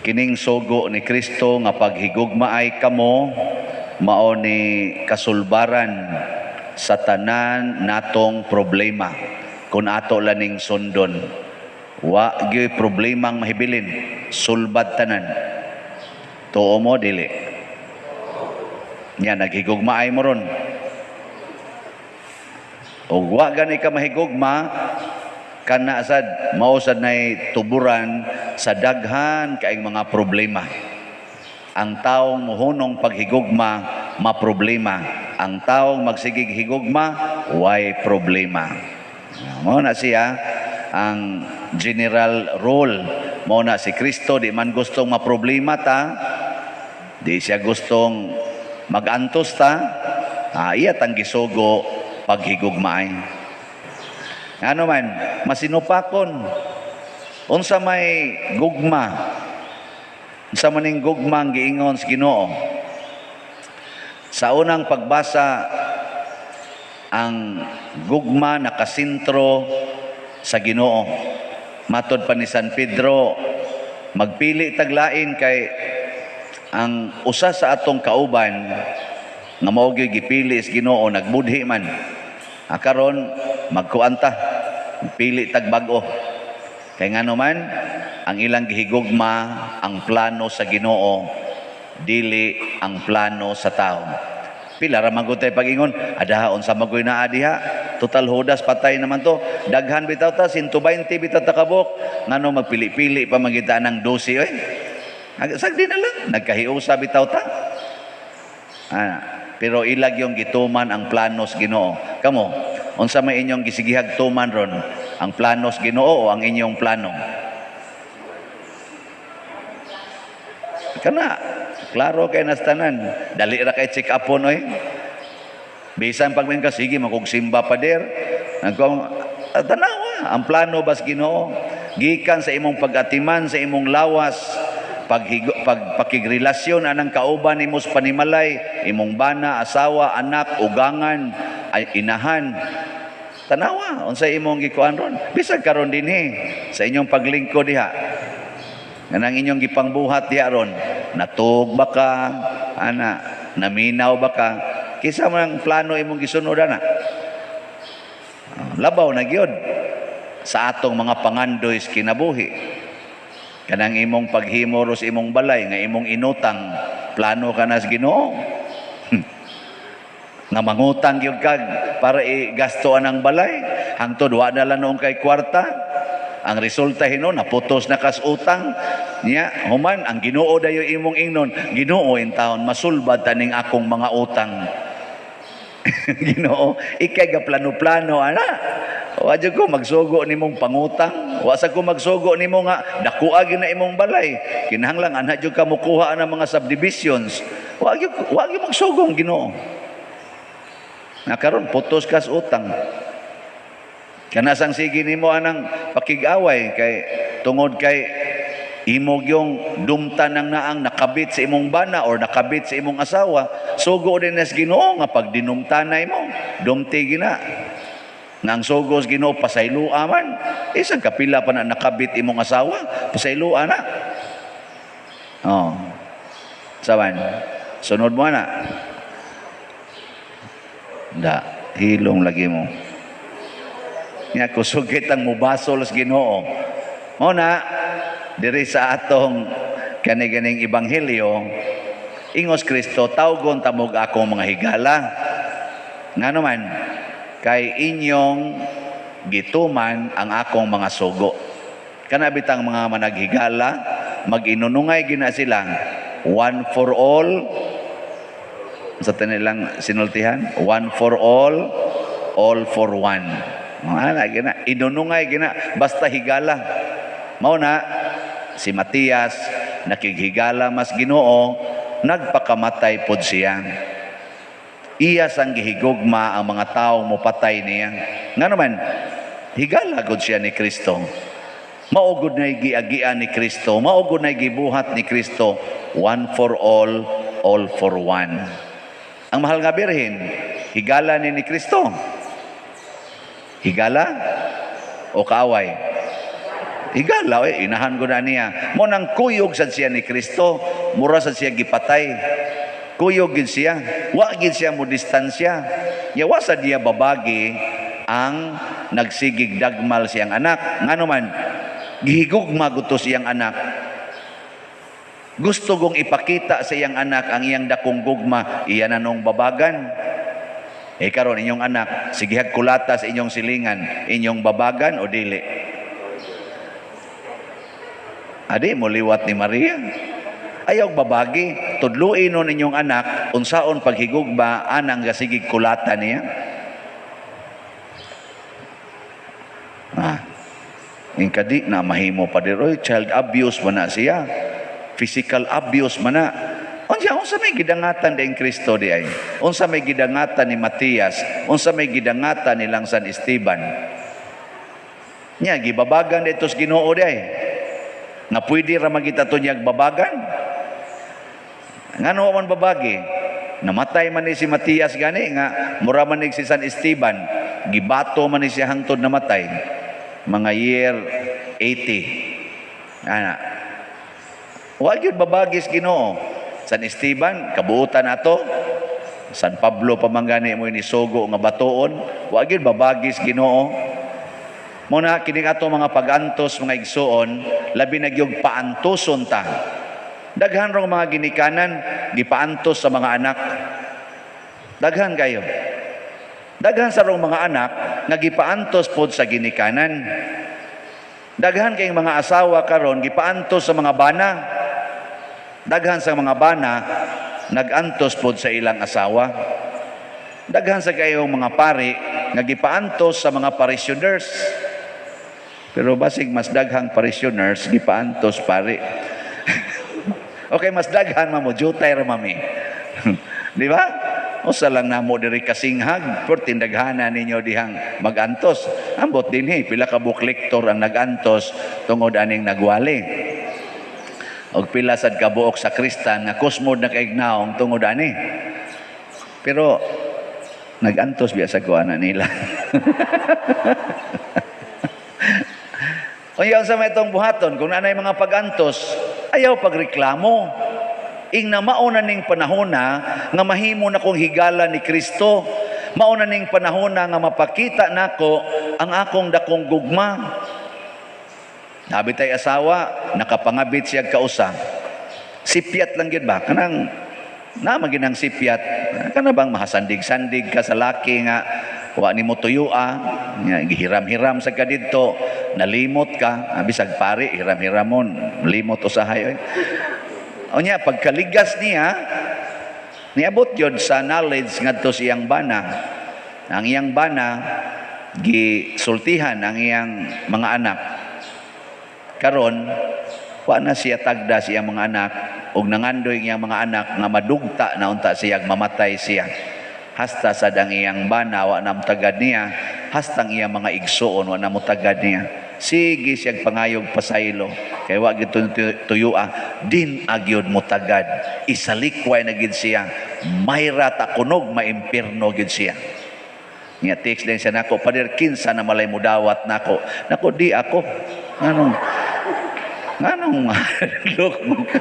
Kining sugo ni Kristo nga paghigugmaay kamo mao ni kasulbaran sa tanan natong problema kung ato laning sundon. Wa gyoy problemang mahibilin, sulbad tanan. Tuo mo, dili? Nya naghigugmaay mo ron? Og wa gani ka mahigugma, kana sad mao sad nay tuburan sa daghan kaing mga problema. Ang taong muhunong paghigugma, maproblema. Ang taong magsigig higugma, way problema. Mao na siya ang general rule. Mao na si Kristo di man gustong maproblema ta, di siya gustong magantos ta, iya tang gisugo paghigugmaay. Ano man, masinupakon. Unsa may gugma? Unsa man ning gugma ang giingon sa Ginoo? Sa unang pagbasa, ang gugma nakasentro sa Ginoo. Matod pa ni San Pedro, magpili taglain kay ang usa sa atong kauban nga mao gyud gipili sa Ginoo nagbudhi man. Karon magkuan ta, pili tag bag-o. Kay ngano man ang ilang gihigugma ang plano sa Ginoo, dili ang plano sa tao. Pila ra man gud tay pag-ingon, adaha, unsa magoy naa diha? Total Judas patay naman to. Daghan bitaw ta, 120 bitaw ta kabuk. Ngano magpili-pili pa man kita ng 12 oy? Sagdi na lang, nagkahiusa bitaw ta. Pero ilag yung gituman ang planos Ginoo. Kamo, unsa may inyong gisigihag tuman ron? Ang planos Ginoo o ang inyong plano? Kana, klaro kay nastanan. Dali ra kay check upon oy. Bisan pag ka sige magugsimba pa der. Nagko tanawa ang plano bas Ginoo gikan sa imong pag-atiman sa imong lawas, pag pakigrelasyon anang kauban nimo sa panimalay, imong bana, asawa, anak, ugangan, ay, inahan. Tanawa unsa imong gikuan ron. Bisag karon dinhi sa inyong paglingkod diha, nganang inyong gipangbuhat diha ron, natug ba ka ana, naminaw ba ka, kisa man ang plano imong gisunod ana? Labaw na gyud sa atong mga pangandoy sa kinabuhi, kanang imong paghimo ro sa imong balay nga imong inutang, plano ka na sa Ginoo nga mangutang gyud kag para igastoan ang balay hangtod wa na lang noong kay kwarta. Ang resulta hinon, naputos na kas utang niya. Human ang Ginoo dayo imong ingnon, "Ginoo, intawon masulbad taning akong mga utang." Ginoo, ikay ga plano-plano ana. Wa jud ko magsugo nimong pangutang, wa sa ko magsugo nimo nga dakuha gyud na imong balay. Kinahanglan ana jud ka mokuha ang mga subdivisions. Wa gyud magsugong Ginoo. Na karon putos kas utang. Kana sang sige nimo anang pakig-away kay tungod kay imog yung dumtan ng naang nakabit sa imong bana or nakabit sa imong asawa, sugo din nas Ginoo nga pag dinumtanay mo, dumti gina. Nga ang sugo sa Ginoo pasayloa man, isang kapila pa na nakabit imong asawa, pasayloa na. Oh. Saban, sunod mo na. Da, hilong lagi mo. Nga kusugit ang mubasol sa Ginoo. Mao na diri sa atong kani-ganing ebanghelyo, ingos Kristo, "Tawgon tamog akong mga higala. Ngano man, kay inyong gituman ang akong mga sugo." Kana bitang mga managhigala, mag-inunungay gina sila, one for all, sa tanilang sinultihan, one for all for one. Mga ana, gina, inunungay gina, basta higala. Mao na, si Matias, nakighigala mas Ginoo, nagpakamatay pod siya. Iya sang gihigugma ang mga taong mopatay niya. Nga naman, higala gud siya ni Kristo. Maugod na giagian ni Kristo, maugod na gibuhat ni Kristo, one for all for one. Ang mahal nga Birhen, higala ni Kristo. Higala o kaaway? Higala, eh, inahan ko na niya. Mo nang kuyog sad siya ni Kristo, mura sad siya gipatay. Kuyog gid siya. Wa gid siya mo distansya. Ya wa sad niya babagi ang nagsigig dagmal siyang anak. Ngano man, gihigugma gusto siyang anak. Gusto gong ipakita sa iyang anak ang iyang dakong gugma, iya na nung babagan. Eh karon inyong anak, sigihag kulata sa inyong silingan, inyong babagan o dili? Adi mo liwat ni Maria. Ayaw babagi, tudluin nun inyong anak unsaon paghigugma anang gasigig kulata niya. Ah. Ingkadi na mahimo pa oy, child abuse man na siya. Physical abuse man na. Unsa unsa may gidangatan din Kristo di ay? Unsa may gidangatan ni Matias? Unsa may gidangatan nilang San Esteban? Nya gibabagan dito sa Ginoo di ay. Nga pwede ra magita to niyag babagan. Ngano man babagi? Namatay man ni si Matias gani nga mura man ni si San Esteban, gibato man ni siya hangtod namatay. Mga year 80. Ana. Wa gyud babagis Ginoo. San Esteban, kabuutan ato. San Pablo pamanggani mo ni sugo nga batuon, wa gyud babagis Ginoo. Muna kini ato mga pagantos mga igsuon, labi na gyud paantoson ta. Daghan rong mga ginikanan gipaantos sa mga anak. Daghan kayo. Daghan sa rong mga anak nga gipaantos pod sa ginikanan. Daghan kayong mga asawa karon gipaantos sa mga bana. Daghan sa mga bana nagantos pod sa ilang asawa. Daghan sa kayong mga pari nga gipaantos sa mga parishioners. Pero basig mas daghang parishioners gipaantos pari. Okay, mas daghan mamo jutay ra mami. Di ba? Usa lang namo diri kasinghag, pero tindaghana ninyo dihang magantos. Ambot dinhi pila ka buok lektor ang nagantos tungod aning nagwali. Og pila sad ka buok sakristan nga kusmod na kaignaong tungod ani. Pero nagantos biya sa kuana nila. Unya sa may itong buhaton, kung nanay mga pagantos, ayaw pagreklamo. Ing na mauna ning panahona nga mahimo na kong higala ni Kristo. Mauna ning panahona nga mapakita nako ang akong dakong gugma. Nabi tay asawa, nakapangabit siya kausa. Sipyat lang gyud ba? Kanang na maginang sipyat. Kana bang mahasandig-sandig ka sa laki nga wa nimo tuyua, gihiram-hiram sa ka didto, nalimot ka, bisag pari hiram-hiramon, limot usahay oy. Unya pagkaligas niya, niabot yun sa knowledge ngadto sa iyang bana. Ang iyang bana gisultihan ang iyang mga anak. Karon wa na siya tagda sa iyang mga anak ug nangandoy iyang mga anak nga madugta na unta siya mamatay siya. Hasta sad ang iyang bana wa na mutagad niya, hasta ang iyang mga igsuon wa na mutagad niya. Sige siyang pangayog pasaylo kay wa gyud tuyua, din agyod mutagad, isalikway na gid siya, mayra ta kunog maimpirno gid siya. Nya text din siya nako, pader kinsa na malay mudawat nako. Nako di ako. Nganong nganong look mo ka?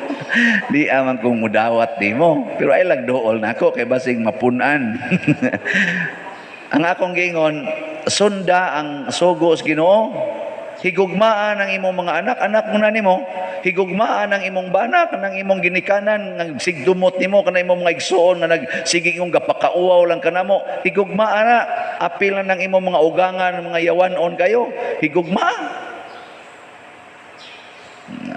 Di aman kong mudawat nimo, pero ay lang dool nako kay basing mapunan. Ang akong giingon, sunda ang sugo sa Ginoo. Higugmaan ang imong mga anak, anak mo na nimo. Higugmaan ang imong bana, kanang imong ginikanan, nagsigdumot nimo, kanang imong mga igsuon nga nagsigig imong gapakauaw lang kanamo. Higugmaan na, apil na ng imong mga ugangan, mga yawanon kayo. Higugmaan.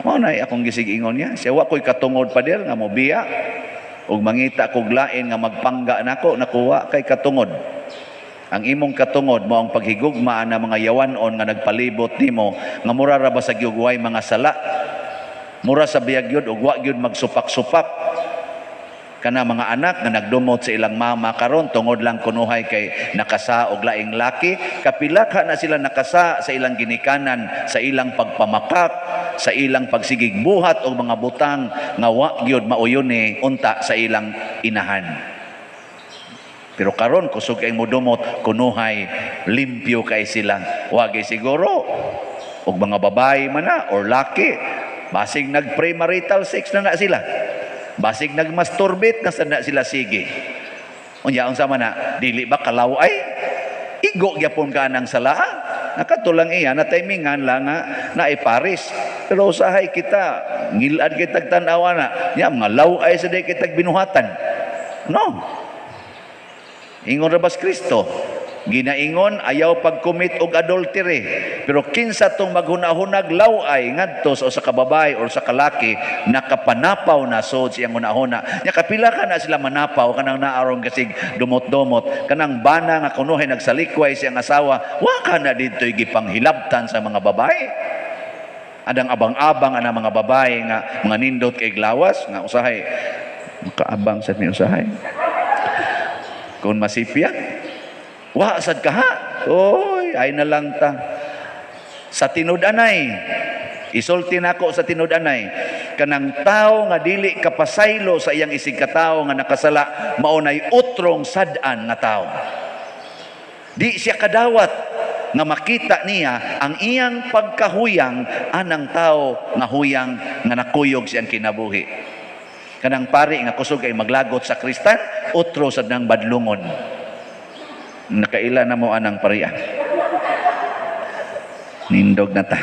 Mao na akong gisig-ingon niya. Siya wa ko'y katungod pader nga mobiya ug mangita kog lain nga magpangga nako, nakuha kay katungod. Ang imong katungod mao ang paghigugma na mga yawanon nga nagpalibot nimo nga mura ra ba sa gyugway mga sala. Mura sa biyag gyud ug wa gyud magsupak-supak. Kana mga anak nga nagdumot sa ilang mama karon tungod lang kunuhay kay nakasa og laing laki, kapila ka na sila nakasa sa ilang ginikanan, sa ilang pagpamakak, sa ilang pagsigig buhat og mga butang nga wa gyud mauyuni unta sa ilang inahan. Pero karon kusog kay modumot kunuhay limpyo kay sila. Wa gyud siguro. Og mga babae man na or laki, basig nag-premarital sex na na sila. Basig nagmasturbate na sa na sila sige. Unya, unsa man na, dili ba kalaw-ay? Igo gyapon ka ng salaa. Nakatulang iya na timingan lang nga na iparis. Pero usahay kita, ngilad kitag tan-awa na. Ya, mga law-ay sa day kitag binuhatan. No. Ingon ra bas Kristo? Ginaingon ayaw pag-commit og adultery. Pero kinsa tong maghuna-hunag law-ay ngadto sa usa ka babae or sa kalaki, nakapanapaw na sod siyang hunahuna. Nya kapila ka na sila manapaw kanang naarong kasig dumot-dumot kanang bana nga kunuhay nagsalikway siyang asawa, wa ka na didto'y gipanghilabtan sa mga babae. Adang abang-abang ana mga babae nga mga nindot kay glawas nga usahay makaabang sa mi usahay. Kung masipya, wa sad ka ha. Oy, ay na lang ta. Sa tinud-anay, isulti nako sa tinud-anay, kanang tao nga dili kapasaylo sa iyang isig katao nga nakasala, mao nay utrong sad-an nga tao. Di siya kadawat nga makita niya ang iyang pagkahuyang anang tao nga huyang nga nakuyog siyang kinabuhi. Kanang pari nga kusog ay maglagot sa kristan, utro sad nang badlungon. Nakaila na mo anang pariya. Nindog na ta.